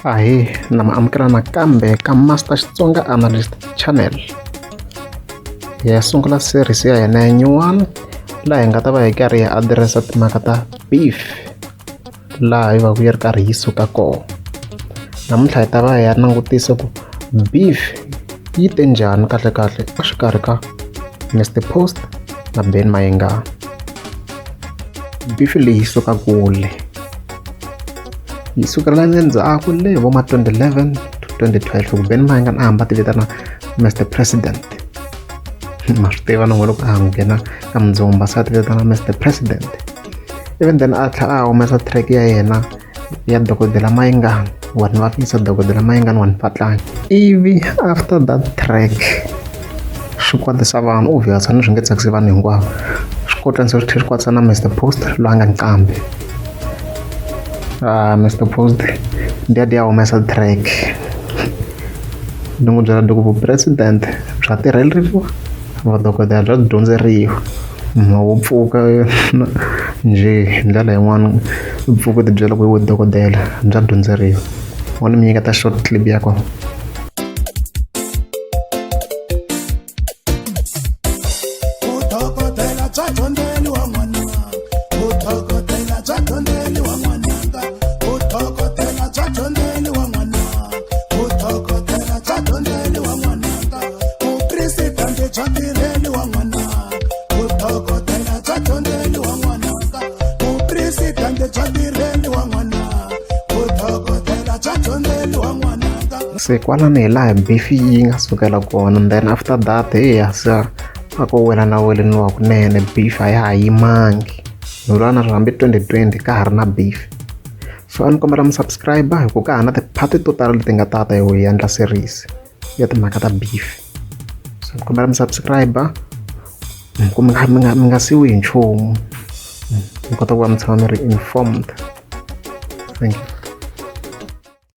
Ahee na ma amukela nakambe ka Master Xitsonga Analyst Channel. Hi ya sungula series ya hina ya nyuwani laha hi nga ta va hi karhi hi adirese timhaka ta beef laha yi va ku yi ri karhi yi suka kona. Namuntlha hi ta va hi ya langutisa ku beef yi te njhani kahlekahle exikarhi ka Mister Post na Benny Mayengani. Beef leyi yi suka kule yi sukela le ndzhaku le vo ma 2011 to 2012 loko Benny Mayengani a hamba ti vitana Mister President ma swi tiva na loko a ha nghena ka Mudzumba se a ti vitana Mister President even then a tlhela a humesa track ya yena ya dokodela Mayengani wa ni vavisa dokodela Mayengani wa ni pfatlanya ivi after that track swi kwatisa vanhu obvious a ni swi nge tsakisi vanhu hinkwavo swi kotlanisa swi tlhela swi kwatisa na Mister Post loyi a nga nqambi Mister Post ndiya ya humesa track ni n'wi byela loko vupresident bya tirheleriwa vadokodela bya dyondzeriwa munhu wo pfuka njhe hi ndlela yin'wani u pfuka u tibyela ku i dokodela bya dyondzeriwa wa ni mi nyiketa short clip ya kona. Vudokodela bya dyondzeriwa n'wananga vudokodela bya dyondzeriwa n'wananga vudokodela bya dyondzeriwa n'wananga vudokodela bya dyondzeriwa n'wananga vupresidente bya tirheliwa n'wananga vudokodela bya dyondzeriwa n'wananga vupresidente bya tirheliwa n'wananga vudokodela bya dyondzeriwa n'wananga Se kwalano hi laha beef yi nga sukela kona then after that heya se a ko wela na weleniwa kunene beef a ya ha yimangi ni vula na hambi 2020 ka ha ri na beef so a ni kombela mi subscribe hi ku ka ha na ti-part to tala leti nga tata hi endla series ya timhaka ta beef so ni kombela mi subscribe ku mi nga mi nga mi nga siwi hi nchumu mi kota ku va mi tshama mi ri informed thank you.